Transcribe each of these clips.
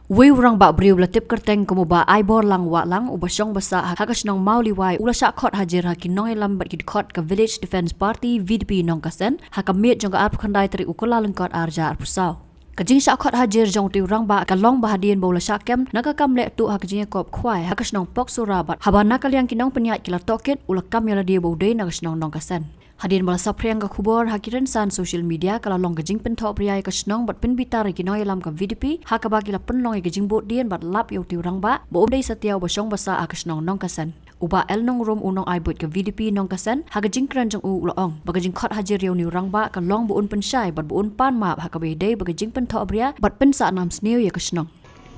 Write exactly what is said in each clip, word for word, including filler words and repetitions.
Uwei u rangbah briew ba la tip kyrteng kum u Bah Aibor Lang Wahlang, uba shong basah ha ka shnong Mawliwai, u la shah khot hajir ha ki nongïalam bad ki dkhot ka Village Defence Party, V D P, Nongkasen, ha ka miet jong ka arphew khyndai tarik u Kyllalyngkot arhajar arphew saw. Ka jingshah khot hajir jong utei u rangbah ka long ba hadien ba u la shah kem na ka kam leh tuh ha ka jingïakop khwai ha ka shnong Poksura bad haba na ka liang ki nongpynïaid ki la tohkit, u la kam ïalade ba u dei na ka shnong Nongkasen. Hadien ba la saphriang ka khubor ha ki rynsan social media, ka la long ka jingpynthohbria ïa ka shnong bad pynbitar ïa ki nongïalam ka V D P, ha kaba ki la pynlong ïa ka jingbuddien bad lap ïa utei u rangbah ba um dei satia uba shong basah ha ka shnong Nongkasen. U Bah L Nongrum, u nongai buit ka V D P Nongkasen, ha ka jingkren jong u u la ong ba ka jingkhot hajir ïa une u rangbah ka long ba un pynshai bad ba un pan map ha kaba ïadei bad ka jingpynthohbria bad pynsah nam sniew ïa ka shnong.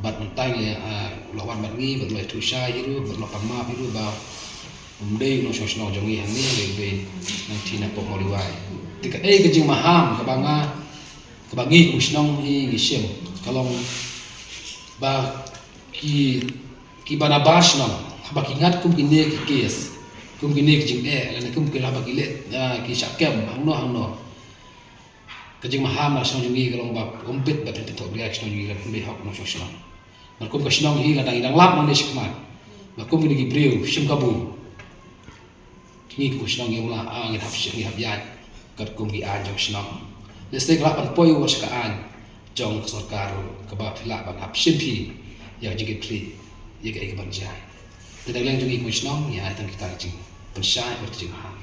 Bad mynta leh, ah, u la wan bad ngi, bad u la ïathuh shai hi ruh, bad u la pan map hi ruh ba um dei u nongshong shnong jong ngi hangne, u dei u dei na Thina Pok Mawliwai. Te kaei ka jingmaham kaba nga, kaba ngi kum shnong hi ngi shim, ka long ba ki, kiba nabar shnong, haba ki ngat kum kine ki kes, kum kine ki jingeh, lane kum ki, haba ki leh, ah, ki shah kem hangno hangno, ka jingmaham na shnong jong ngi ka long ba um bit ba pynpynthok bria ka shnong jong ngi, la pynbeit hok u nongshong shnong. Bad kum ka shnong hi, lada ngi dang lap nangne shakhmat ba kum kine ki briew shim kabu, ngi kum ka shnong ngi ym lah, ah, ngin hap shim, ngi hap ïaid katkum ki aiñ jong ka shnong. Lehse ka lah ban poi wat sha ka aiñ jong ka sorkar ruh, kaba phi lah ban hap shim phi ïa ka jingkitkhlieh ïa kaei kaban jia. Te na ka liang jong ngi kum ka shnong ngi ai tang kita ki jingpynshai bad ki jingmaham.